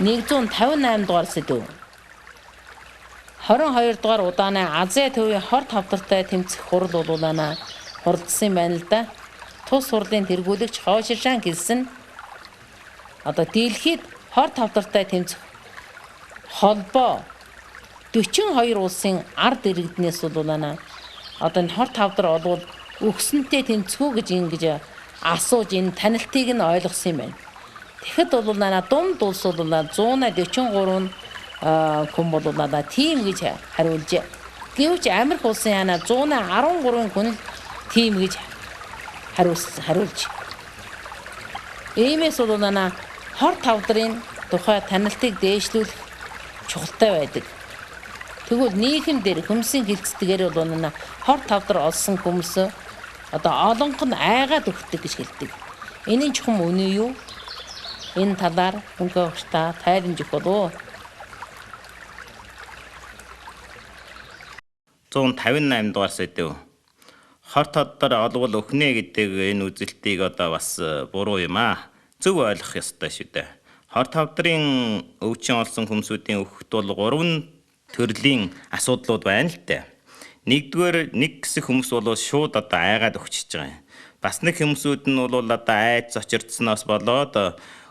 158 дугаар сэдэв. 22 дугаар удааны Азия төвийн хор тавдартай тэмцэх хурал болуулана хуралдсан юм байна л да. Тус хурлын тэргүүлэгч Хоо Шишан хэлсэн нь одоо дэлхийд хор тавдартай тэмцэх холбоо 42 улсын ард иргэднээс болуулана. Одоо энэ хор тавдар олвол өгсөнтэй тэмцэх үү гэж ингэж асууж энэ танилтыг нь ойлгосон юм байна. Тэгэхэд бол нана дунд улс бол 143 хүн бол надаа тийм гэж хариулжээ. Гэвч Америк улсын яна 113 хүн л тийм гэж хариулж. Иймээс бол нана хор тавдрын тухай танилтыг дээшлүүлэх чухалтай байдаг. Тэгвэл нийгэм дээр хүмүүсийн хилцдэгээр бол нана хор тавдар олсон хүмүүс одоо олонх нь айгаад өгдөг гэж хэлдэг. Энэ нь чухам үнэ юу? Энэ талаар хөнгө өгч та тайлбарж өгөх болов уу? 158 дугаар сэдэв. Хор тоддор олвол өхнө гэдэг энэ үзэлтийг одоо бас буруу юм аа. Зөв ойлгох ёстой шүү дээ. Хор тавдрын өвчин олсон хүмүүсүүдийн өгөхт бол гурван төрлийн асуудлууд байна л дээ. Нэгдүгээр нэг хэсэг хүмүүс бол шууд одоо айгаад өгчөж байгаа юм. Бас нэг хүмүүсүүд нь бол одоо айд зочирдсноос болоод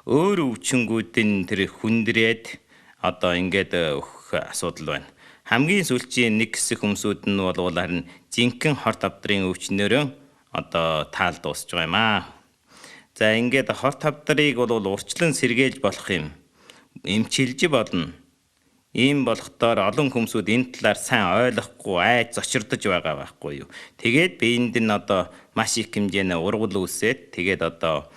өөр өвчнгүүдийн тэр хүндрээд одоо ингээд өгөх асуудал байна. Хамгийн сүүлчийн нэг хэсэг хүмүүсүүд нь бол харин жинхэнэ хор тавдрын өвчнөөрөө одоо таал дуусч байгаа юм аа. За ингээд хор тавдрыг бол урьдчилан сэргийлж болох юм. Эмчилж болно. Ийм болохдоор олон хүмүүсүүд энэ талаар сайн ойлгохгүй айд зочирдож байгаа байхгүй юу. Тэгээд биеинд нь одоо маш их хэмжээний ургал үүсээд тэгээд одоо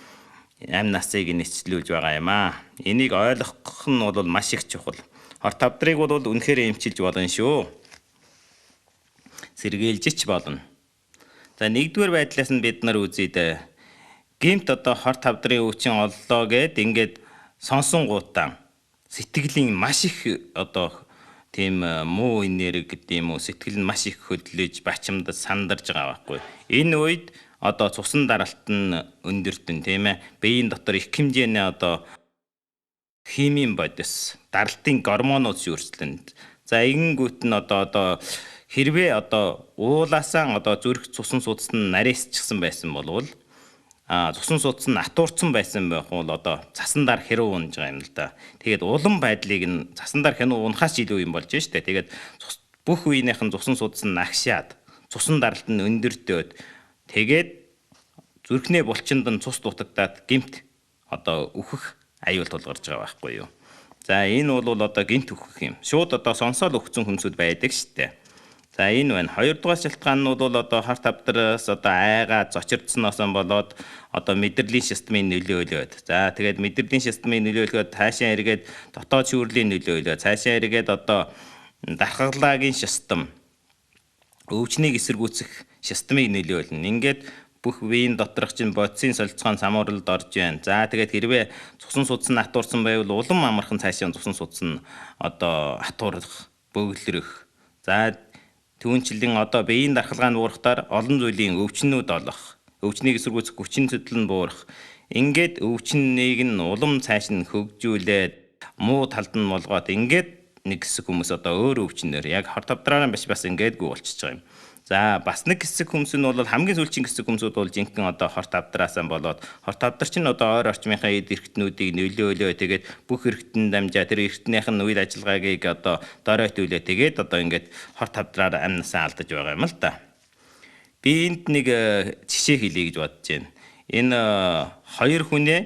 амь насыг нэчлүүлж байгаа юм аа. Энийг ойлгох нь бол маш их чухал. Хор тавдрыг бол үнэхээр эмчилж болно шүү. Сэргийлж ч болно. За нэгдүгээр байдлаас нь бид нар үзье дээ. Гэмт одоо хор тавдрын өвчин оллоо гэд ингээд сонсонгуудаа сэтгэлийн маш их одоо тийм муу энерги гэдэг юм уу, сэтгэл нь маш их хөдлөж бачимдаж сандарж байгаа байхгүй. Энэ үед одоо цусан даралт нь өндөртөн, тийм ээ. Биеийн дотор их хэмжээний одоо химийн бодис, даралтын гормонууд шүүрчлэн. За ингэнгүүт нь одоо хэрвээ одоо уулаасаа одоо зүрх цусан судас нь нарийсчихсан байсан болвол цусан судас нь атуурсан байсан байх бол одоо цасан дээр хэрүү унж байгаа юм л да. Тэгээд улам байдлыг нь цасан дээр хянуу унахаас илүү юм болж штэ. Тэгээд бүх үеийнх нь цусан судас нь нагшаад цусан даралт нь өндөртөөд тэгээд зүрхний булчинд нь цус дутагдаад гэмт одоо өөхөх аюул тулгарч байгаа байхгүй юу. За энэ бол одоо гэмт өөхөх юм. Шууд одоо сонсоол өгцөн хүмүүсүүд байдаг штэ. За энэ байна. Хоёрдугаар шалтгаан нь бол одоо хар тавдраас одоо айгаа зочирдсоноос болоод одоо мэдрэлийн системийн нөлөөлөөд. За тэгээд мэдрэлийн системийн нөлөөлөхөд цаашаа эргээд дотоод шүүрлийн нөлөөлөө. Цаашаа эргээд одоо дархаглагийн систем, өвчнийг эсэргүүцэх системийг нөлөөлнө. Ингээд бүх биеийн доторх чинь бодисын солилцоон самууралд орж байна. За тэгээд хэрвээ цусан судас нь атуурсан байвал улам амархан цаашаа цусан судас нь одоо атуурах, бөглөрөх. За түүнчлэн одоо биеийн дархлаа нь буурахтаар олон зүйлийн өвчнүүд олох, өвчнийг эсэргүүцэх хүчин зүдэл нь буурах. Ингээд өвчнийг нь улам цааш нь хөгжүүлээд муу талд нь болгоод ингээд нэг хэсэг хүмүүс одоо өөр өвчнөр яг хор тавдраараа биш бас ингээдгүй болчихж байгаа юм. За бас нэг хэсэг хүмүүс нь бол хамгийн сүүлчийн хэсэг хүмүүсүүд бол жинхэнэ одоо хор тавдраасаа болоод хор тавдар чинь одоо ойр орчмынхаа эд эрхтнүүдийг нөлөөлөө тэгээд бүх эрхтэн дамжаа тэр эрхтнийх нь үйл ажиллагааг одоо доройт үлээ тэгээд одоо ингээд хор тавдраар амь насаа алдаж байгаа юм л да. Би энд нэг жишээ хэлье гэж бодож байна. Энэ хоёр хүнээ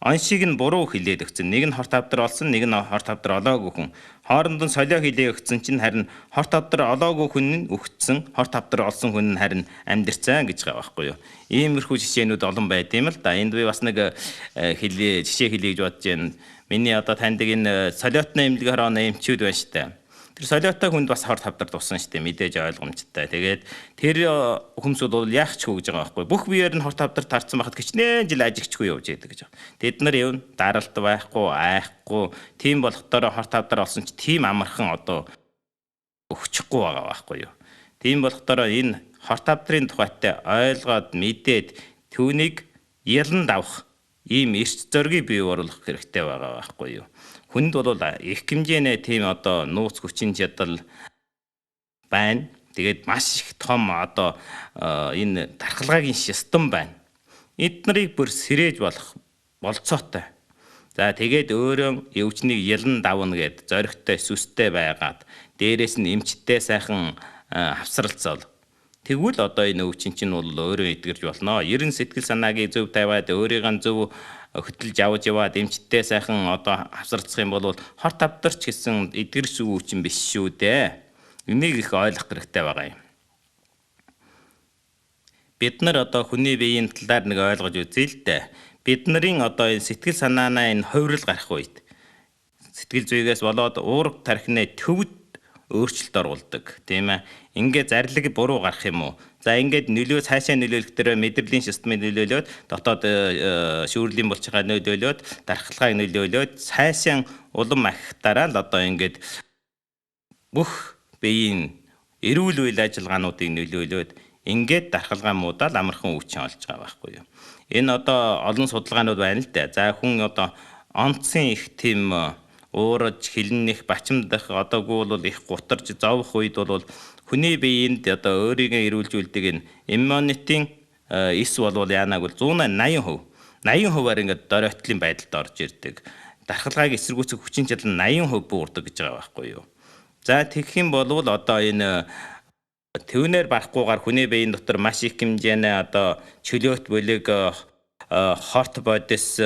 оншиг нь буруу хилээд өгсөн. Нэг нь хор тавдар олсон, нэг нь хор тавдар олоогүй хүн. Хооронд нь солио хилээ өгсөн чинь харин хор тавдар олоогүй хүн нь өгцсөн, хор тавдар олсон хүн нь харин амьдэрсэн гэж байгаа байхгүй юу. Иймэрхүү жишээнүүд олон байд юм л да. Энд би бас нэг хэлье, жишээ хэлье гэж бодож байна. Миний одоо таньдаг энэ солиотны эмнэлэг хорооны эмчүүд байна штэ. Тэр солиотой хүнд бас хор тавдар туссан штэ, мэдээж ойлгомжтой. Тэгээд тэр хүмүүсүүд бол яах ч хүү гэж байгаа байхгүй. Бүх биеэр нь хор тавдар тарцсан байхад хичнээн жил ажигчгүй явж идэг гэж. Тэд нар юм даралт байхгүй, айхгүй. Тийм болохдоор хор тавдар олсон ч тийм амархан одоо өгчихгүй байгаа байхгүй юу. Тийм болохдоор энэ хор тавдрын тухайтай ойлгоод мэдээд түүнийг ялан давах, Ийм эрч зоригийг бий оруулах хэрэгтэй байгаа байхгүй юу. Хүнд бол их хэмжээний тийм одоо нууц хүчин чадал байна. Тэгээд маш их том одоо энэ дархалгаагийн систем байна. Эд нарыг бүр сэрээж болох болцоотой. За тэгээд өөрөө өвчнийг ялан давна гэд зоригтой сүстэй байгаад дээрээс нь эмчтэй сайхан хавсралцвал тэгвэл одоо энэ өвчин чинь бол өөрөө эдгэрж болно. Ер нь сэтгэл санаагийг зөв тавиад өөрийгөө зөв хөдөлж авч яваад эмчтэй сайхан одоо хавсарцах юм бол хор тавдарч гэсэн эдгэрч өвчин биш шүү дээ. Энийг их ойлгох хэрэгтэй байгаа юм. Бид нар одоо хүний биеийн талаар нэг ойлгож үзье л дээ. Бид нарын одоо энэ сэтгэл санаанаа энэ хувирал гарах үед сэтгэл зүйгээс болоод уурга тархины төвд өөрчлөлт оруулдаг, тийм ээ. Ингээ зарлиг буруу гарах юм уу? За ингээд нөлөө цаашаа нөлөөлөх дээр мэдрэлийн системийг нөлөөлөөд дотоод шүүрлийн булчирхай нөлөөлөөд дархлааг нөлөөлөөд цаашаа улам ахтараа л одоо ингээд бүх биеийн эрүүл үйл ажиллагаануудыг нөлөөлөөд ингээд дархалгаа муудаал амархан өвчин олж байгаа байхгүй юу. Энэ одоо олон судалгаанууд байна л да. За хүн одоо онцгийн их тийм уураж хилэннэх бачимдах одоогүй бол их гутарч зовх үед бол хүний биеинд одоо өөрийгөө эрүүлжүүлдэг энэ иммунитийн эс болвол яанааг бол 180%. 80%-аар ингээд доройтлын байдалд орж ирдэг. Дархалгааг эсэргүүцэх хүчин чадал нь 80% буурдаг гэж байгаа байхгүй юу. За тэгэх юм бол одоо энэ түүнээр барахгүйгээр хүний биеийн дотор маш их хэмжээний одоо чөлөөт бүлэг хорт бодис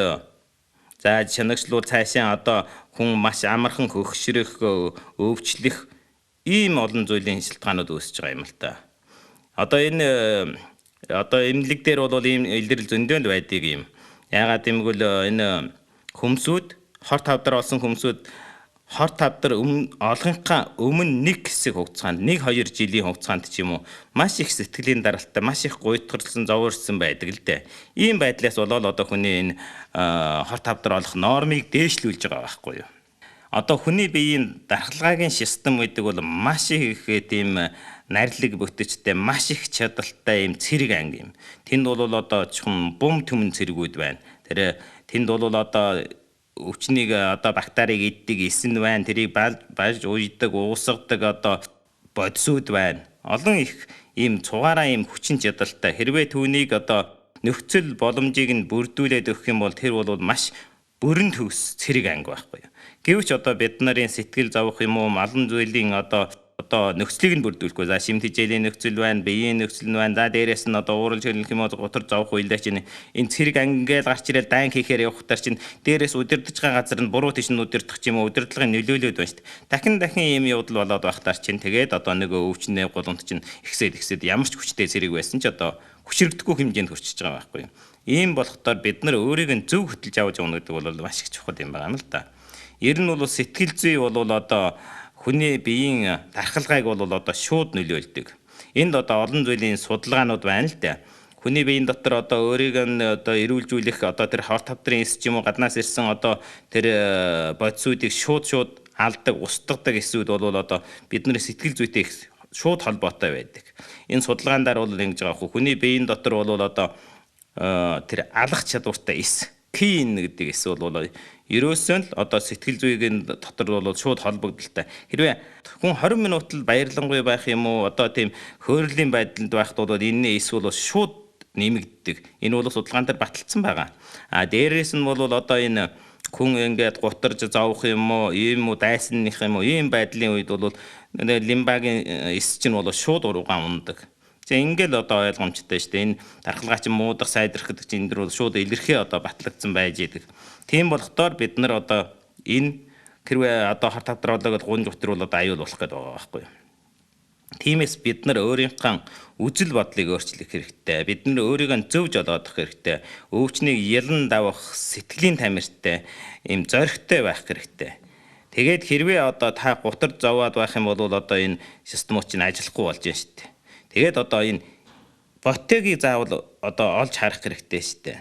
за чанагчлуул цаашаа одоо хүн маш амархан хөгшрөх, өвчлөх ийм олон зүйлийн шалтгаанууд үүсэж байгаа юм л та. Одоо энэ одоо эмнэлэг дээр бол ийм илрэл зөндөө л байдаг юм. Яагаад гэвэл энэ хөмсүүд хор тавдар олсон хөмсүүд хор тавдар олгынхаа өмнө нэг хэсэг хугацаанд 1-2 жилийн хугацаанд ч юм уу маш их сэтгэлийн даралттай, маш их гуйтгарлсан, зовоорсон байдаг л дээ. Ийм байдлаас болоод одоо хүний энэ хор тавдар олох нормыг дээшлүүлж байгаа байхгүй юу. Одоо хүний биеийн дархлаагийн систем гэдэг бол маш их тийм нарилэг бүтэцтэй, маш их чадaltaй юм цэрэг анги юм. Тэнд бол одоо чухам бум түмэн цэргүүд байна. Тэр тэнд бол одоо өвчнийг одоо бактерийг иддэг эсэн байна. Тэрийг баж уйдаг, уусгадаг одоо бодисууд байна. Олон их ийм цугаараа ийм хүчин чадалтай. Хэрвээ түүнийг одоо нөхцөл боломжийг нь бүрдүүлээд өгөх юм бол тэр бол маш бүрэн төгс цэрэг анги байхгүй юу. Гэвч одоо бид нарын сэтгэл зовох юм уу, олон зүйлийн одоо нөхцөлийг нь бүрдүүлэхгүй. За шим тэжээлийн нөхцөл байна, биеийн нөхцөл нь байна. За дээрээс нь одоо уурал шөлнөх юм уу, гутар зовох үедээ чинь энэ цэрэг анги ингээл гарч ирэл дайн хийхээр явахтаар чинь дээрээс удирдах байгаа газар нь буруу тийш нь удирдах юм уу, удирдлагын нөлөөлөд байна шүү дээ. Дахин дахин ийм явдал болоод байхтаар чинь тэгээд одоо нөгөө өвчнөө гулант чинь ихсээд ямар ч хүчтэй цэрэг байсан ч одоо хүчрэгдэхгүй хэмжээнд хүрчиж байгаа байхгүй юу. Ийм болохдоор бид нар өөрийг нь зөв хөтөлж авч явна гэдэг бол маш их чухал юм байна л да. Ер нь бол сэтгэл зүй бол одоо хүний биеийн дархалгааг бол одоо шууд нөлөөлдөг. Энд одоо олон зүйлийн судалгаанууд байна л да. Хүний биеийн дотор одоо өөрийг нь одоо эрүүлжүүлэх одоо тэр хор тавдрын эс ч юм уу гаднаас ирсэн одоо тэр бодисуудыг шууд алдаг, устгадаг эсүүд бол одоо бидний сэтгэл зүйтэй их шууд холбоотой байдаг. Энэ судалгаан дээр бол ингэж байгаа хөө хүний биеийн дотор бол одоо тэр алах чадвартай эс кин гэдэг эс бол ерөөсөө л одоо сэтгэл зүйн дотор бол шууд холбогдолтой. Хэрвээ хүн 20 минут л баярлангүй байх юм уу, одоо тийм хөөрлийн байдалд байхад бол энэний эс бол шууд нэмэгддэг. Энэ бол судалгаан дээр баталсан байгаа. А дээрээс нь бол одоо энэ хүн ингээд гутарж зовох юм уу, ийм үү дайсных юм уу, ийм байдлын үед бол лимбагийн эс чинь бол шууд уруугаан ундаг. За ингээл одоо ойлгомжтой шүү дээ. Энэ дархлаа чинь муудах, сайдрах гэдэг чинь энэ дэр бол шууд илэрхий одоо батлагдсан байж идэг. Тийм болохдоор бид нар одоо энэ хэрвээ одоо хар тавдар болоо гунж утар бол одоо аюул болох гэдэг байгаа байхгүй юу. Тиймээс бид нар өөрийнхөө үзэл бодлыг өөрчлөх хэрэгтэй. Бид нар өөрийгөө зөв жолоодох хэрэгтэй. Өвчнийг ялан давах сэтгэлийн тамиртай, ийм зоригтой байх хэрэгтэй. Тэгээд хэрвээ одоо та гутар зовоод байх юм бол одоо энэ системүүд чинь ажиллахгүй болж байна шүү дээ. Тэгээд одоо энэ ботегийг заавал одоо олж харах хэрэгтэй шүү дээ.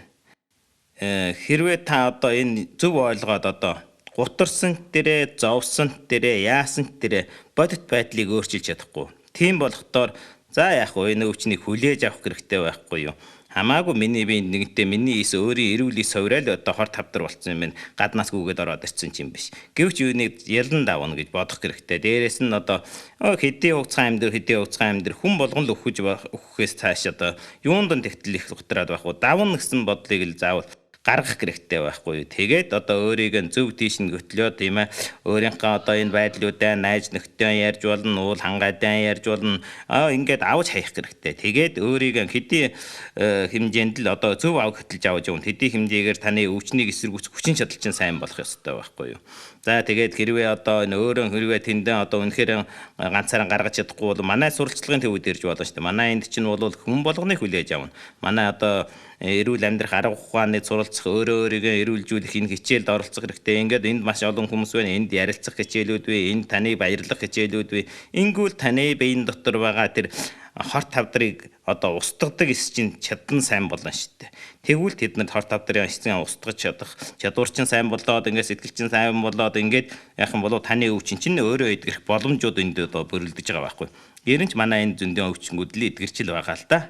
Хэрвээ та одоо энэ зөв ойлгоод одоо гутарсан дээрээ, зовсон дээрээ, яасан дээрээ бодит байдлыг өөрчилж чадахгүй. Тийм болохдоор за яах вэ? Энэ өвчнийг хүлээж авах хэрэгтэй байхгүй юу? Хамаагүй миний бие нэгэнтээ миний эс өөрийн эрүүл эс хувирал одоо хор тавдар болцсон юм байна. Гаднаас гүгээд ороод ирсэн юм биш. Гэвч юуныг ялан давна гэж бодох хэрэгтэй. Дээрээс нь одоо хэдийн хугацаа амьдр хэдийн хугацаа амьдр хүн болгон л өхөж өгөхөөс цааш одоо юунд нь тэгтэл их утраад байх вэ? Давна гэсэн бодлыг л заавал гаргах хэрэгтэй байхгүй. Тэгээд одоо өөрийг нь зөв тийш нь хөтлөө, тийм ээ. Өөрийнхөө одоо энэ байдлуудаа найз нөхдөд ярьж болно, уул хангайдаа ярьж болно. Ингээд авч хаях хэрэгтэй. Тэгээд өөрийг нь хэдий хэмжээнд л одоо зөв ав хөтөлж авч явна. Хэдий хэмжээгээр таны өвчнийг эсэргүүцэх хүчин чадал чинь сайн болох ёстой байхгүй юу. За тэгээд хэрвээ одоо энэ өөрөө хэрвээ тэндэн одоо үнэхээр ганцаараа гаргаж чадахгүй бол манай сурвалжлагын төвөд ирж болно шүү дээ. Манай энд чинь бол хүн болгоныг хүлээж авна. Манай одоо эрүүл амьдрах арга ухааны суралцах, өөрөө өөрийгөө эрүүлжүүлэх энэ хичээлд оролцох хэрэгтэй. Ингээд энд маш олон хүмүүс байна. Энд ярилцах хичээлүүд бий, энд таныг баярлах хичээлүүд бий. Ингүүл таны биеийн дотор байгаа тэр хор тавдрыг одоо устгадаг эс чинь чадан сайн болно шүү дээ. Тэгвэл тэд нарт хор тавдрын эсцэн устгаж чадах чадвар чинь сайн болоод, ингээд сэтгэл чинь сайн болоод, ингээд яах юм бол таны өвчин чинь өөрөө эдгэрэх боломжууд энд одоо бүрэлдэж байгаа байхгүй. Гэрэн ч манай энэ зөндөн өвчнгүүд л эдгэрчил байгаа л да.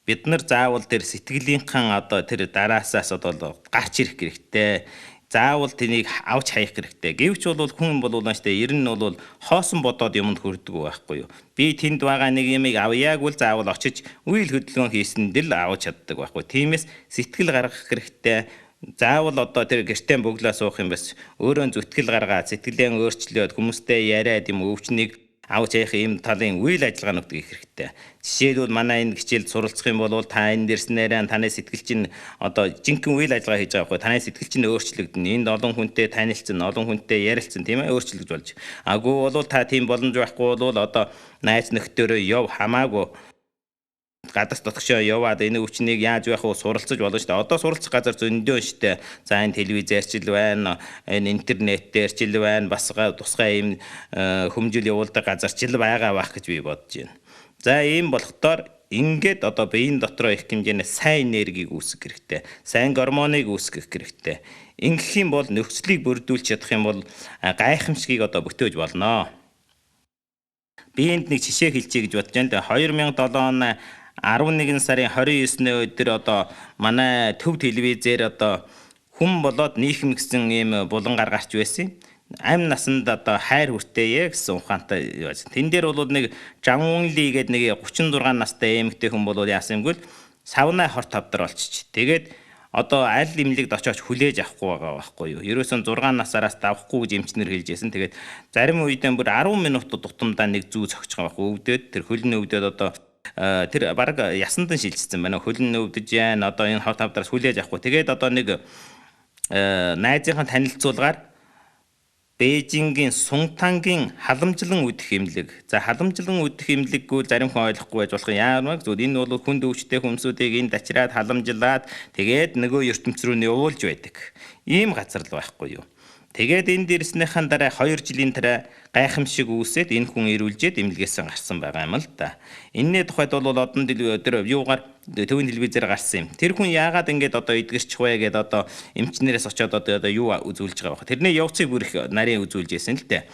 Бид нар заавал тэр сэтгэлийнхэн одоо тэр дараасаас одоо гарч ирэх хэрэгтэй. Заавал тэнийг авч хаях хэрэгтэй. Гэвч бол хүн бол шүү дээ. Ер нь бол хоосон бодоод юмд хүрдэг байхгүй юу. Би тэнд байгаа нэг юмыг авъяагүй л заавал очиж үйл хөдөлгөөн хийсэнд л авч чаддаг байхгүй. Тиймээс сэтгэл гаргах хэрэгтэй. Заавал одоо тэр гэртээ бөглөө суух юм бас өөрөө зүтгэл гаргаад, сэтгэлээ өөрчлөөд, хүмүүстэй яриад юм өвчнийг авч яах ийм талын үйл ажиллагаанууд хийх хэрэгтэй. Жишээлбэл манай энэ хичээлд суралцах юм бол та энэ дэрснээрээ таны сэтгэл чинь одоо жинхэнэ үйл ажиллагаа хийж байгаа байхгүй. Таны сэтгэл чинь өөрчлөгдөнө. Энд олон хүнтэй танилцсан, олон хүнтэй ярилцсан, тийм ээ, өөрчлөгдөж болж. Агуу бол та тийм боломж байхгүй бол одоо найз нөхдөөрөө яв, хамаагүй гадас дотгошоо яваад энэ өвчнийг яаж байх вэ суралцаж болно шүү дээ. Одоо суралцах газар зөндөө шүү дээ. За энэ телевизээр ч л байна, энэ интернет дээр ч л байна, бас тусгай ийм хөмжил явуулдаг газар ч л байгаа байх гэж би бодож байна. За ийм болохдоор ингээд одоо биеийн дотроо их хэмжээний сайн энергийг үүсгэх хэрэгтэй. Сайн гормоныг үүсгэх хэрэгтэй. Ингэх юм бол нөхцөлийг бүрдүүлж чадах юм бол гайхамшигыг одоо бүтээж болно. Би энд нэг жишээ хэлчихье гэж бодож байна. 2007 оны 11 сарын 29-ний өдөр одоо манай төв телевизээр одоо хүн болоод нийхэм гэсэн ийм булангаар гарч байсан. Амь насанд одоо хайр хүртээе гэсэн ухаантай байсан. Тэн дээр бол нэг Жан Ли гэдэг нэг 36 настай эмэгтэй хүн бол яасан юмгүй савнай хор тавдар болчих. Тэгээд одоо аль эмнэлэгд очиоч хүлээж авахгүй байгаа байхгүй юу. Ерөөсөн 6 насаараас давхгүй гэж эмчнэр хэлж байсан. Тэгээд зарим үедээ бүр 10 минут тутамдаа нэг зүү зогсож байгаа байхгүй. Өвдөд тэр хөлний өвдөд одоо тэр баг ясандан шилжчихсэн байна. Хөлн өвдөж яана одоо энэ хор тавдараас хүлээж авахгүй. Тэгээд одоо нэг найзынхаа танилцуулгаар Бээжингийн Сунтангийн халамжлан үдэх эмнэлэг. За халамжлан үдэх эмнэлэггүй зарим хүн ойлгохгүй байж болох юм. Яармаг зүйл энэ бол хүнд өвчтэй хүмүүсүүдийг энд ачираад халамжлаад тэгээд нөгөө ертөнц рүү нь явуулж байдаг. Ийм газар л байхгүй юу. Тэгээд энд ирснийхэн дараа 2 жилийн дараа гайхамшиг үүсээд энэ хүн ирүүлжээд эмнэлгээс гарсан байгаа юм л да. Энэний тухайд бол одон тэр юугаар төвийн телевизээр гарсан юм. Тэр хүн яагаад ингэж одоо эдгэрчих вэ гэдээ одоо эмчнэрээс очиод одоо юу үзүүлж байгаа вэ? Тэрний явцыг бүр их нарийн үзүүлж байсан л дээ.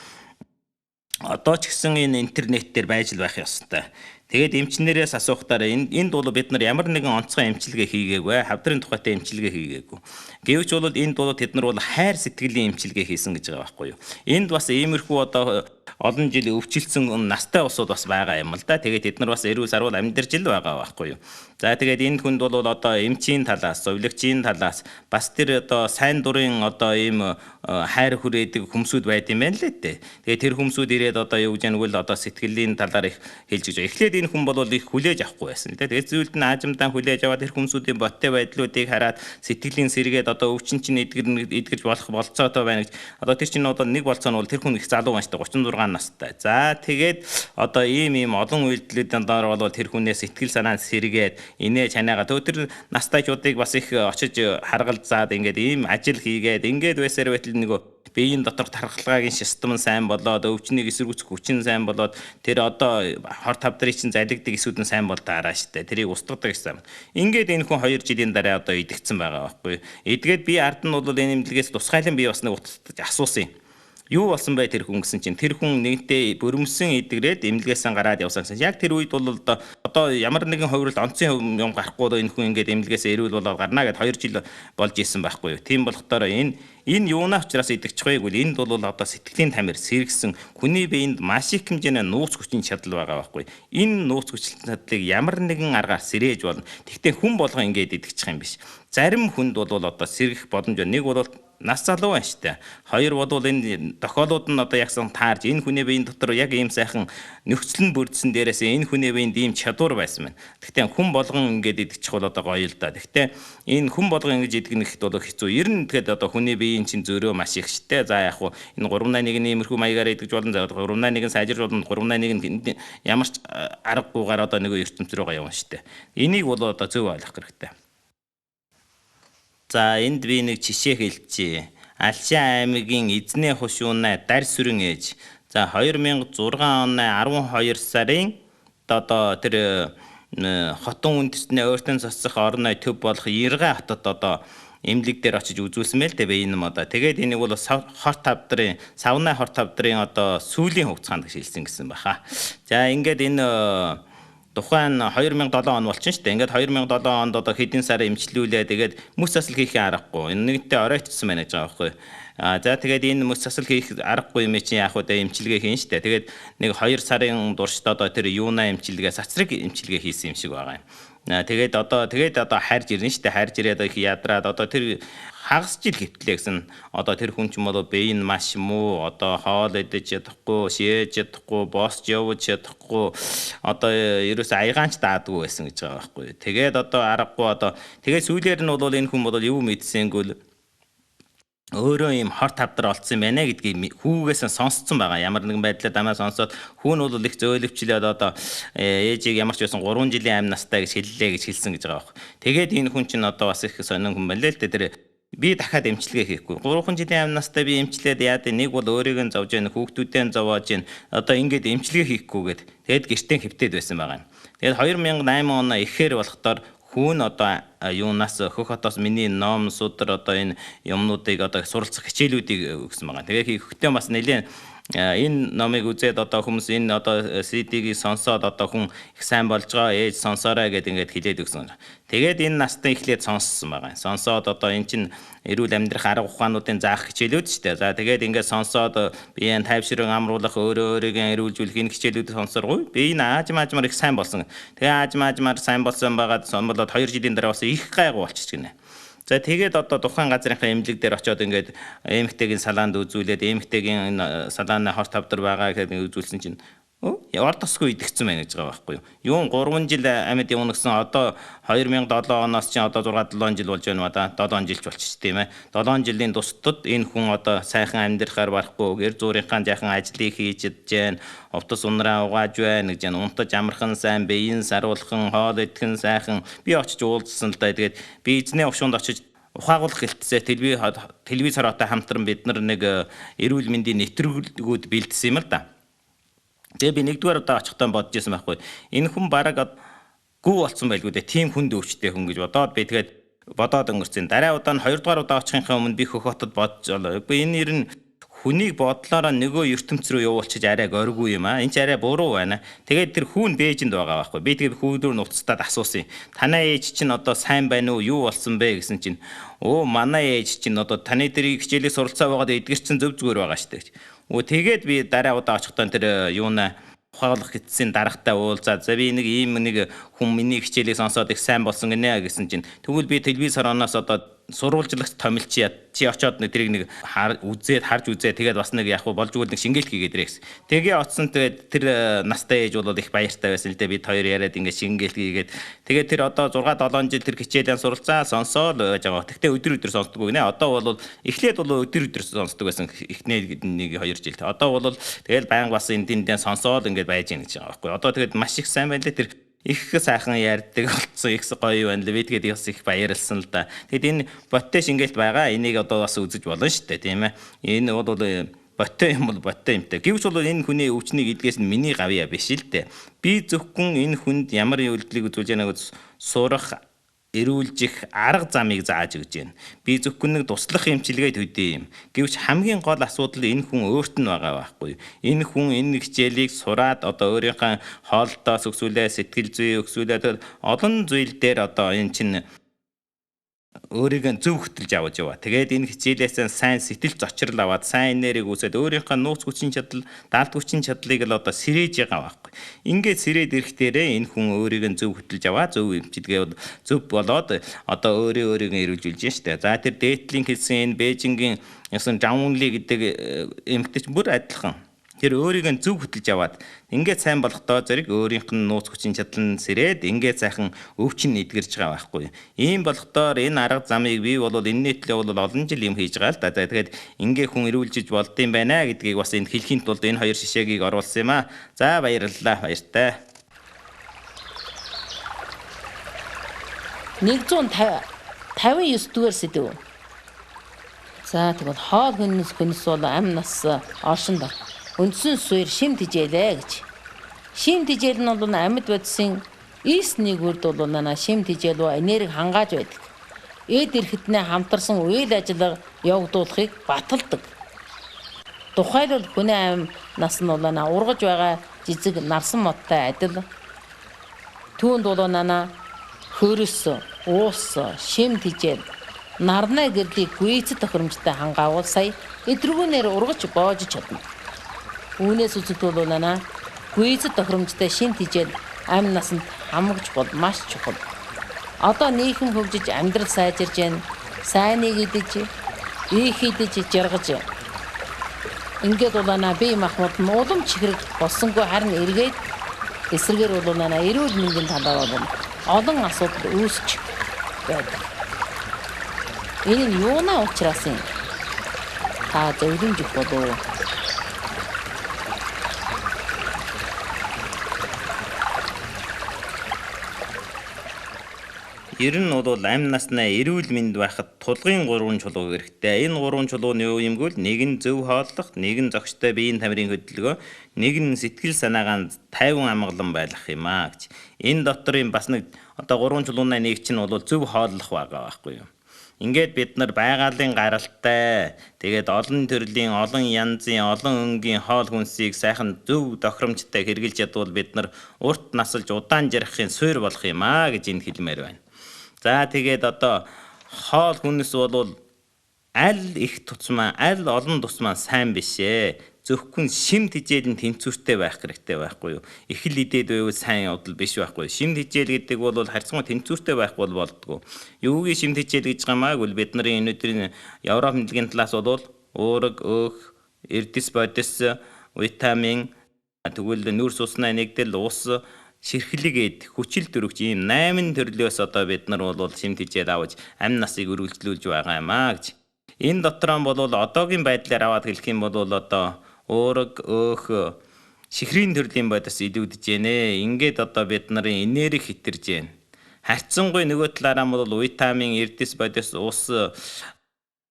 Одоо ч гэсэн энэ интернет дээр байж л байх ёстой. Тэгээд эмчнэрээс асуухтаар энд бол бид нар ямар нэгэн онцгой эмчилгээ хийгээгүй, хавдрын тухайтай эмчилгээ хийгээгүй. Гэвч бол энд бол тэд нар бол хайр сэтгэлийн эмчилгээ хийсэн гэж байгаа байхгүй юу. Энд бас иймэрхүү одоо олон жил өвчлөсөн настай улсууд бас байгаа юм л да. Тэгээд тэд нар бас эрүүл саруул амьдарч л байгаа байхгүй юу. За тэгээд энд хүнд бол одоо эмчийн талаас, зовлогчийн талаас бас тэр одоо сайн дурын одоо ийм хайр хүрээдэг хүмүүсүүд байд юм байна л дээ. Тэгээд тэр хүмүүсүүд ирээд одоо юу гэж нүгэл одоо сэтгэлийн талаар их хэлж гэж. Эхлээд энэ хүн бол их хүлээж авахгүй байсан л дээ. Тэгээд зүйлд нь аажимдаа хүлээж аваад тэр хүмүүсүүдийн боттой байдлуудыг хараад сэтгэлийн сэргээд одоо өвчин чинь эдгэрж болох болцоотой байна гэж. Одоо тэр чинь одоо нэг болцоо нь бол тэр хүн их залуу байна шүү дээ. 36 настай. За тэгээд одоо ийм олон үйлдэлүүдийн дараа бол тэр хүнээс сэтгэл санаа сэргээд инээ чанаагаа тэр настайчуудыг бас их очиж харгалзаад ингээд ийм ажил хийгээд ингээд байсаар байтал нөгөө биеийн доторх тархалгаагийн систем нь сайн болоод өвчнийг эсэргүүцэх хүчин сайн болоод тэр одоо хор тавдрыг чинь залгидаг эсүүд нь сайн болдоо штэ. Тэрийг устгадаг гэсэн. Ингээд энэ хүн 2 жилийн дараа одоо идэгдсэн байгаа байхгүй. Эдгээд би ард нь бол энэ эмнэлгээс тусгайлан би бас нэг утастаж асуусан юм. Юу болсон бай тэр хүн гэсэн чинь тэр хүн нэгтээ бөрөмсөн эдгрээд эмнэлгээсэн гараад явсан гэсэн. Яг тэр үед бол Одоо ямар нэгэн хувиралд онцын юм гарахгүй энэ хүн ингээд эмнэлгээс эрүүл болоод гарна гэд 2 жил болж исэн байхгүй юу. Тийм болохоор энэ юунаа учраас идэгчих вэ гэвэл энд бол одоо сэтгэлийн тамир сэргсэн хүний биед маш их хэмжээний нууц хүчин чадал байгаа байхгүй. Энэ нууц хүчин чадлыг ямар нэгэн аргаар сэрээж болно. Тэгтээ хүн болгон ингээд идэгчих юм биш. Зарим хүнд бол одоо сэргэх боломж нэг бол нас залуу байна штэ. Хоёр бол энэ тохиолууд нь одоо ягсан таарж энэ хүний биеийн дотор яг ийм сайхан нөхцөл нь бүрдсэн дээрээс энэ хүний биеинд ийм чадвар байсан байна. Гэхдээ хүн болгон ингээд идэгчих бол одоо гоё л да. Гэхдээ энэ хүн болгон ингэж идэх нэхт бол хэцүү. Ер нь тэгэхэд одоо хүний биеийн чинь зөрөө маш их штэ. За яг хуу энэ 381-ийн иймэрхүү маягаар идэж болно. За 381 нь сайжирч болно. 381 нь ямар ч аргагүйгээр одоо нэг ертөнц рүүгээ явна штэ. Энийг бол одоо зөв ойлгох хэрэгтэй. За энд би нэг жишээ хэлчихье. Алшин аймгийн Эзний хушуунаа Дар сүрэн ээж. За 2006 оны 12 сарын одоо тэр хотон үндэстний ойртон цоцсох орны төв болох Ирган хотод одоо эмнэлэг дээр очиж үзүүлсэн мэл дээ би энэ юм одоо. Тэгээд энийг бол хор тавдрын савнай хор тавдрын одоо сүүлийн хугацаанд шилжсэн гэсэн баха. За ингээд энэ тухайн 2007 он болчихно шүү дээ. Ингээд 2007 онд одоо хэдэн сар эмчлүүлээ. Тэгээд мөс засал хийхин аргагүй. Энэ нэгтээ оройтсон байна гэж байгаа байхгүй. А за тэгээд энэ мөс засал хийх аргагүй юм чинь яах вэ? Эмчилгээ хийн шүү дээ. Тэгээд нэг 2 сарын туршид одоо тэр юуна эмчилгээ, цацраг эмчилгээ хийсэн юм шиг байгаа юм. Тэгээд одоо хайрж ирнэ шүү дээ. Хайрж ирээд их ядраад одоо тэр хагас жил хэвтлээ гэсэн одоо тэр хүн ч юм бол бие нь маш муу, одоо хоол идэж чадахгүй, шээж чадахгүй, босч явж чадахгүй, одоо ерөөсөө аягаанч даадгүй байсан гэж байгаа байхгүй. Тэгээд одоо аргагүй одоо тэгээд сүүлээр нь бол энэ хүн бол юу мэдсэнгүүл өөрөө ийм хор тавдар олцсон байна гэдгийг хүүгээс нь сонсцсон байгаа. Ямар нэгэн байдлаар дамаа сонсоод хүн бол их зөөлөвчлээд одоо ээжийг ямар ч байсан 3 жилийн амь настай гэж хэллээ гэж хэлсэн гэж байгаа байхгүй. Тэгээд энэ хүн чинь одоо бас их сонин хүн байна л дээ. Тэр би дахиад эмчилгээ хийхгүй. 3 жилийн амь настай би эмчлээд яад нэг бол өөрийг нь зовж яана, хүүхдүүдээ нь зовоож яана. Одоо ингээд эмчилгээ хийхгүйгээд тэгээд гэртээ хэвтээд байсан байгаа юм. Тэгээд 2008 оны ихээр болохдоор хүн одоо юунаас хөх хотоос миний ном судар одоо энэ юмнуудыг одоо суралцах хичээлүүдийг өгсөн байгаа. Тэгээ хөхтөө бас нэлээд энэ номыг үзээд одоо хүмүүс энэ одоо CD-ийг сонсоод одоо хүн их сайн болж байгаа, ээж сонсоорой гэдээ ингээд хэлээд өгсөн. Тэгээд энэ настан эхлээд сонссон байгаа. Сонсоод одоо эн чинь эрүүл амьдрах арга ухаануудын заах хичээлүүд шүү дээ. За тэгээд ингээд сонсоод биеийн тайвшрын амруулах, өөрөө өөрийгөө эрүүлжүүлэх энэ хичээлүүдийг сонсоргүй. Би энэ аажмаар их сайн болсон. Тэгээ аажмаар сайн болсон байгаад болоод 2 жилийн дараа бас их гайгүй болчих гинэ. За тэгээд одоо тухайн газрынхаа эмнэлэг дээр очиод ингээд эмэгтэйгийн салаанд үзүүлээд эмэгтэйгийн энэ салааны хор тавдар байгаа гэдэг үзүүлсэн чинь орд тосгүй идэгцэн байна гэж байгаа байхгүй юу. Юун 3 жил амьд явна гэсэн одоо 2007 оноос чинь одоо 6 7 жил болж байна ба да 7 жилч болчих тийм ээ. 7 жилийн тусдад энэ хүн одоо сайхан амьдрахаар барахгүй гэр зүрийнхаа жаахан ажлыг хийж чадж байна. Овтос унраа угааж байна гэж байна. Унтаж амархан сайн, биеийн саруулхан, хоол идэхэн сайхан. Би очиж уулзсан л да. Тэгээд би эзний овшуунд очиж ухаагуулах гэлтсээ телевизороотой хамтран бид нар нэг эрүүл мэндийн нэвтрүүлгүүд бэлдсэн юм л да. Тэгээ би нэгдүгээр удаа очихдоо бодож исэн байхгүй. Энэ хүн бараг гүү болсон байлгүй дээ. Тийм хүнд өвчтэй хүн гэж бодоод би тэгээд бодоод өнгөрсөн. Дараа удаа нь хоёрдугаар удаа очихынхаа өмнө би хөх хотод бодож олоо. Үгүй энэ ер нь хүнийг бодлоороо нөгөө ертөнц рүү явуулчих арай горгүй юм аа. Энд ч арай буруу байна. Тэгээд тэр хүүн Бээжинд байгаа байхгүй. Би тэгээд хүү рүү нуцтаад асуусан. Танай ээж чинь одоо сайн байна уу? Юу болсон бэ гэсэн чинь өө манай ээж чинь одоо таны дэрийг хичээлээ суралцаа байгаад эдгэрсэн зөв зүгээр байгаа шүү дээ гэж. Өө тэгээд би дараа удаа очихдоо тэр юунаа ухаалах гэтсийн дарагтай уулзаад за би нэг ийм нэг хүн миний хичээлийг сонсоод их сайн болсон гинэ гэсэн чинь тэгвэл би телевизороноос одоо сурвалжлагч томилчия чи очоод нэг тэрийг нэг үзээд харж үзээ тэгээд бас нэг яг болж өгвөл нэг шингээлт хийгээд ирээ гэсэн. Тэгээ очсон тэгээд тэр настай ээж бол их баяртай байсан л дээ бид хоёр яриад ингээд шингээлт хийгээд тэгээд тэр одоо 6 7 жил тэр хичээлээ суралцаа сонсоод байж байгаа. Тэгтээ өдөр өдөр сонсдоггүй гинэ. Одоо бол эхлээд бол өдөр өдөр сонсдог байсан эхний 1 2 жил. Одоо бол тэгэл байнга бас энэ тэндээ сонсоод ингээд байж гин гэж байгаа байхгүй. Одоо тэгээд маш их сайн байна лээ тэр их сайхан ярьдаг болсон, их гоё байна лээ. Би тэгээд бас их баярлсан л да. Тэгэд энэ боттой шингээлт байгаа. Энийг одоо бас үзэж болно шүү дээ, тийм ээ. Энэ бол боттой юм бол боттой юмтай. Гэвч бол энэ хүний өвчнийг эдгээс нь миний гавьяа биш л дээ. Би зөвхөн энэ хүнд ямар үйлдэлийг үзүүлж байгааг сурах эрүүлжих арга замыг зааж өгч байна. Би зөвхөн нэг туслах эмчилгээ төдий юм. Гэвч хамгийн гол асуудал энэ хүн өөрт нь байгаа байхгүй. Энэ хүн энэ хичээлийг сураад одоо өөрийнхөө хоолтоос өксүүлээ, сэтгэл зүй өксүүлээ олон зүйл дээр одоо энэ чинь өөрийг нь зөв хөтөлж аваж яваа. Тэгээд энэ хичээлээсээ сайн сэтгэл зочрол аваад сайн энерги үүсээд өөрийнхөө нууц хүчин чадал, далд хүчин чадлыг л одоо сэрээж байгаа байхгүй. Ингээд сэрээд ирэх дээрээ энэ хүн өөрийг нь зөв хөтөлж аваа, зөв эмчилгээ зөв болоод одоо өөрийг нь эрүүлжүүлж штэ. За тэр дээдлийн хэлсэн энэ Бээжингийн ясан Жаунли гэдэг эмэгтэй ч бүр адилхан. Тэр өөрийг нь зөв хөтөлж аваад ингээд сайн болохдоо зэрэг өөрийнх нь нууц хүчин чадал нь сэрээд ингээд сайхан өвчин эдгэрж байгаа байхгүй. Ийм болохдоор энэ арга замыг би бол энэний төлөө бол олон жил юм хийж байгаа л да. За тэгэхээр ингээ хүн эрүүлжиж болдсон байна гэдгийг бас энд хэлхийн тулд энэ хоёр жишээг оруулсан юм аа. За баярлалаа. Баяртай. 159 дугаар сэдэв. За тэгвэл хоол хүнс бол амь нас оршинд үндсэн суурь шим тижээлээ гэж. Шим тижээл нь бол амьд бодисын эс нэг үрд бол нана шим тижээл ба энерги хангааж байдаг. Эд эрхтнээ хамтарсан үйл ажиллагаа явагдуулахыг баталдаг. Тухайлбал хүний амь нас нь бол ургаж байгаа жижиг нарсан модтой адил. Түүнд бол нана хөрөс, уус, шим тижээл, нарны гэрлийг гүйцэд тохиромжтой хангаавал сая эдгүүнээр ургаж боожиж чадна. Үүнээс үзэгдвэл нана гүйцэд тохиромжтой шин тижээл амь насанд хамагч бол маш чухал. Одоо нийгэм хөгжиж амьдрал сайжирж байна. Сайныг идэж, их идэж жаргаж. Ингээд улаана бие махбод нь улам чихрэг болсонгүй харин эргээд эсрэгээр улаана эрүүл мэндийн талаар бол олон асуудал үүсч байдаг. Энэ нь юунаа учраас юм? Та зөвлөмж өгөх болов уу? Ер нь бол амь наснаа эрүүл мэнд байхад тулгын гурван чулуу хэрэгтэй. Энэ гурван чулуу нь юу юм гэвэл нэг нь зөв хооллох, нэг нь зохистой биеийн тамирын хөдөлгөөн, нэг нь сэтгэл санаагаа тайван амгалан байлгах юм аа гэж. Энэ дотор юм бас нэг одоо гурван чулуунаа нэг чинь бол зөв хооллох байгаа байхгүй юу? Ингээд бид нар байгалийн гаралтай, тэгээд олон төрлийн, олон янзын, олон өнгийн хоол хүнсийг сайхан зөв тохиромжтой хэрэглэж ядвал бид нар урт насалж удаан жаргахын суурь болох юм аа гэж энд хэлмээр байна. За тэгээд одоо хоол хүнс бол аль их тусмаа, аль олон тусмаа сайн биш ээ. Зөвхөн шим тижээл нь тэнцвэртэй байх хэрэгтэй байхгүй юу? Их л идээд байвал сайн явдал биш байхгүй юу? Шим тижээл гэдэг бол харьцангуй тэнцвэртэй байх бол болдгоо. Юугийн шим тижээл гэж гамааг бол бид нарын өнөөдрийн Европ мэдлэгийн талаас бол уураг, өөх, эрдэс бодис, витамин, тэгвэл нүүрс уснаа нэгдэл, ус, ширхлэг эд, хүчил төрөгч ийм 8 төрлөөс одоо бид нар бол шим тижээл аваж амь насыг өргөлжлүүлж байгаа юм аа гэж. Энэ дотроо бол одоогийн байдлаар аваад хэлэх юм бол одоо уураг, өөх, шихрийн төрлийн бодис илүүдэж гэнэ. Ингээд одоо бид нарын энерги хитэрж гэнэ. Харьцангуй нөгөө талаараа бол витамин, эрдэс бодис, ус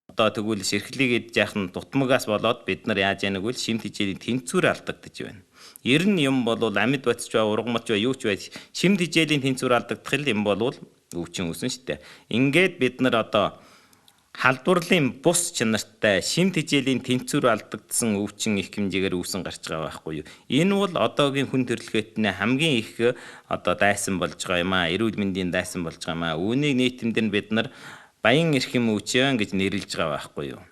одоо тэгвэл ширхлийг идж яах нь дутмагаас болоод бид нар яаж яах вэ? Шим тижээлийн тэнцвэр алдагдаж байна. Ер нь юм бол амьд бодис ба ургамч ба юу ч байж шим тижээлийн тэнцвэр алдагдах юм бол өвчин үүснэ шүү дээ. Ингээд бид нар одоо халдварлын бус чанартай шим тижээлийн тэнцвэр алдагдсан өвчин их хэмжээгээр үүсэн гарч байгаа байхгүй юу? Энэ бол одоогийн хүн төрөлхтний хамгийн их одоо дайсан болж байгаа юм аа. Эрүүл мэндийн дайсан болж байгаа юм аа. Үүнийг нийтэмдэр нь бид нар баян эрхэм өвчин гэж нэрлэж байгаа байхгүй юу?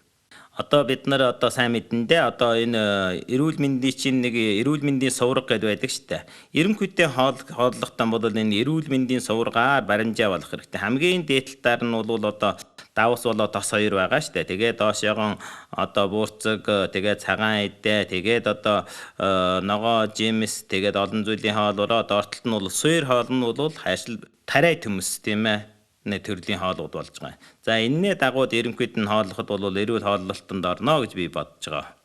Одоо бид нар одоо сайн мэдэндээ одоо энэ эрүүл мэндийн чинь нэг эрүүл мэндийн сувраг гэдээ байдаг шүү дээ. Ерөнхийдөө хооллохтой бол энэ эрүүл мэндийн суваргаар баримжаа болох хэрэгтэй. Хамгийн дээд талаар нь бол одоо давс болоо тос хоёр байгаа шүү дээ. Тэгээд доош ягон одоо буурцаг, тэгээд цагаан эдээ, тэгээд одоо ногоо, жимс, тэгээд олон зүйлийн хоол бороо, доор талд нь бол суур хоол нь бол хайшил тариа төмөс тийм ээ төрлийн хоолууд болж байгаа. За энэний дагуу ерөнхийд нь хооллоход бол эрүүл хооллолтонд орно гэж би бодож байгаа.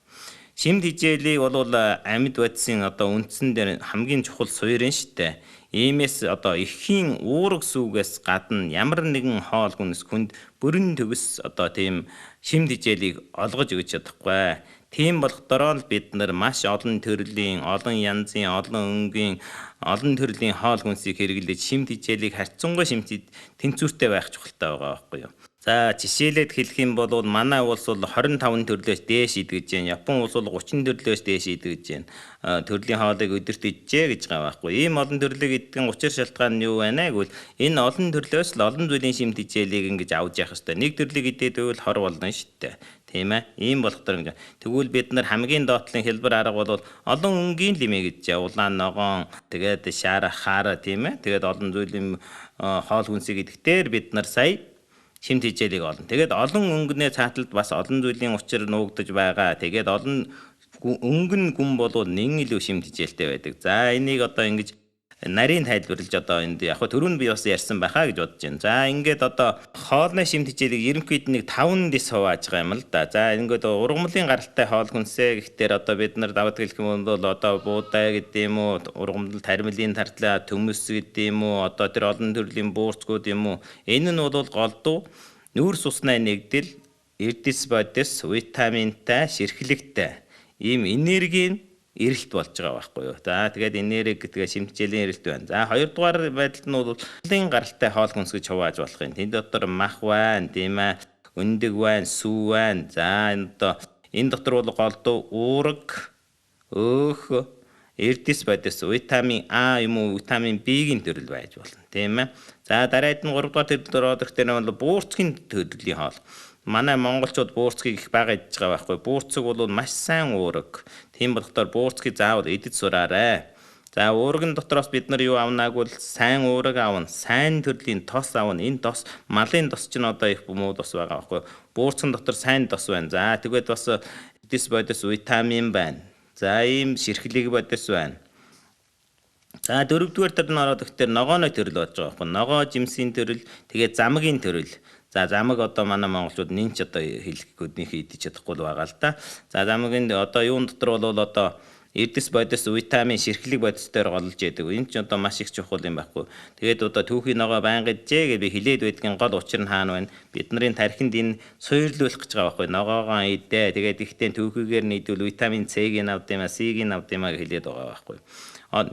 Шим тижээлийг бол амьд бодисын одоо үндсэн дээр хамгийн чухал суурь нь шүү дээ. Иймээс одоо эхийн уураг сүүгээс гадна ямар нэгэн хоол хүнс хүнд бүрэн төгс одоо тийм шим тэжээлийг олгож өгч чадахгүй. Тийм болохоор л бид нар маш олон төрлийн, олон янзын, олон өнгийн, олон төрлийн хоол хүнсийг хэрэглэж шим тэжээлийг харьцангуй шим тэнцвэртэй байх чухалтай байгаа байхгүй юу? За жишээлээд хэлэх юм бол манай улс бол 25 төрлөөс дээш идэж байна. Япон улс бол 30 төрлөөс дээш идэж байна. Төрлийн хоолыг өдөрт иджээ гэж байгаа байхгүй. Ийм олон төрлийг идэх нь учир шалтгаан нь юу байна гэвэл энэ олон төрлөөс л олон зүйлийн шим тэжээлийг ингэж авч явах хэрэгтэй. Нэг төрлийг идээд байвал хор болно шүү дээ. Тийм ээ. Ийм болохоор ингэж. Тэгвэл бид нар хамгийн доотлын хэлбэр арга бол олон өнгийн лимээ гэж улаан ногоон, тэгээд шар хаар тийм ээ. Тэгээд олон зүйлийн хоол хүнсийг идэхдээ бид нар сая шим тэжээлийг олно. Тэгээд олон өнгөнээ цааталд бас олон зүйлийн учир нуугдаж байгаа. Тэгээд олон өнгөн гүн болвол нэн илүү шим тэжээлтэй байдаг. За энийг одоо ингэж нарийн тайлбарлаж одоо энд яг түрүүн би бас ярьсан байхаа гэж бодож байна. За ингээд одоо хоолны шим тэжээлийг ерөнхийд нэг 5 дэс хувааж байгаа юм л да. За ингээд ургамлын гаралтай хоол хүнсээ гэхдээ одоо бид нар даваад хэлэх юм бол одоо буудай гэдэг юм уу, ургамал тармилын тартлаа, төмөс гэдэг юм уу, одоо тэр олон төрлийн буурцгууд юм уу. Энэ нь бол голдуу нүүрс уснаа нэгдэл, эрдэс бодис, витаминтай, ширхлэгтэй ийм энергийн эрэлт болж байгаа байхгүй юу. За тэгээд энерги гэдгээ шимтжээлийн эрэлт байна. За хоёрдугаар байдалд нь бол лийн гаралтай хоол хүнс гэж хувааж болох юм. Тэнд дотор мах байна, тийм ээ, өндөг байна, сүү байна. За энэ одоо энэ дотор бол голдуу уураг, өөх, эрдэс бодис, витамин А юм уу, витамин B-ийн төрөл байж болно, тийм ээ. За дараад нь 3 дугаар төрөлд ороод ирэхдээ нь бол буурцгийн төрлийн хоол. Манай монголчууд буурцгийг их бага идэж байгаа байхгүй. Буурцэг бол маш сайн уураг. Тийм болохоор буурцгийг заавал идэж сураарай. За уурган дотроос бид нар юу авнааг бол сайн уураг авна, сайн төрлийн тос авна. Энэ тос малын тос чинь одоо их муу тос байгаа байхгүй. Буурцган дотор сайн тос байна. За тэгээд бас эдис бодис витамин байна. За ийм ширхлэг бодис байна. За дөрөвдүгээр төр нь ороод ирэхдээ ногооны төрөл болж байгаа байхгүй. Ногоо жимсийн төрөл, тэгээд замгийн төрөл. За замаг одоо манай монголчууд нин ч одоо хэлэхгүй нөх идэж чадахгүй л байгаа л да. За замгийн одоо юун дотор бол одоо эрдэс бодис, витамин, ширхлэг бодис дээр голж яадаг. Энэ ч одоо маш их чухал юм байхгүй. Тэгээд одоо түүхийн ногоо байнга иджээ гэж би хэлээд байдгийн гол учир нь хаана байна? Бид нарын тархинд энэ суйрлуулах гэж байгаа байхгүй. Ногоогоо идэ. Тэгээд ихтэй түүхийгээр нийдвэл витамин С-ийг авд юм а, С-ийг авд юм а гэж хэлээд байгаа байхгүй.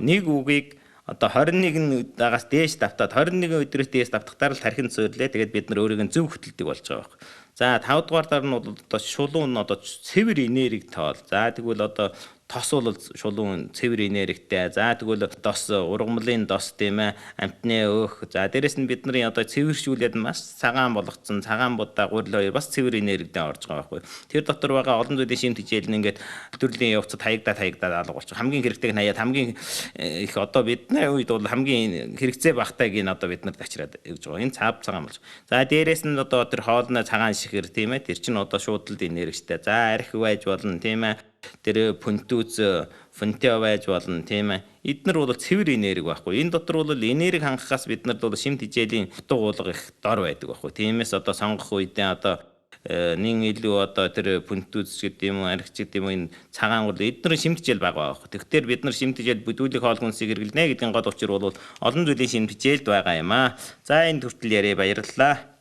Нэг үгийг одоо 21 дагаас дээш давтаад 21 өдрөөс дээш давтахтаар л тархинд суйрлээ. Тэгээд бид нар өөрийг нь зөв хөтэлдэг болж байгаа байхгүй. За 5 дугаар дараа нь бол одоо шулуун нь одоо цэвэр энерги тоол. За тэгвэл одоо тос бол шулуун цэвэр энергитэй. За тэгвэл дос ургамлын дос тийм ээ, амтны өөх. За дээрэс нь бидний одоо цэвэршүүлээд маш цагаан болгоцсон цагаан будаа гурил хоёр бас цэвэр энергитэй орж байгаа байхгүй. Тэр дотор байгаа олон зүйлийн шим тэжээл нь ингээд төрлийн явцад хаягдаад алга болчих. Хамгийн хэрэгтэйг нь хаяад хамгийн их одоо бидний үед бол хамгийн хэрэгцээ багтайг нь одоо бид нарт ачраад өгж байгаа. Энэ цаав цагаан болж. За дээрэс нь одоо тэр хоолны цагаан шихэр тийм ээ. Тэр чинь одоо шууд л энергитэй. За архи байж болно тийм ээ. Тэр пүнтүүз фонтио байж болно тийм ээ. Эднэр бол цэвэр энерги байхгүй. Энэ дотор бол энерги хангахаас бид нарт бол шим тэжээлийн утга уулга их дор байдаг байхгүй. Тиймээс одоо сонгох үедээ одоо нин илүү одоо тэр пүнтүүз гэдэг юм уу, архич гэдэг юм уу энэ цагаан гол эднэр шим тэжээл бага байхгүй. Тэгэхээр бид нар шим тэжээл бүдүүлэх хоол хүнсийг хэрэглэнэ гэдгийн гол учир бол олон зүйлийн шим тэжээлд байгаа юм аа. За энэ хүртэл яриа баярлалаа.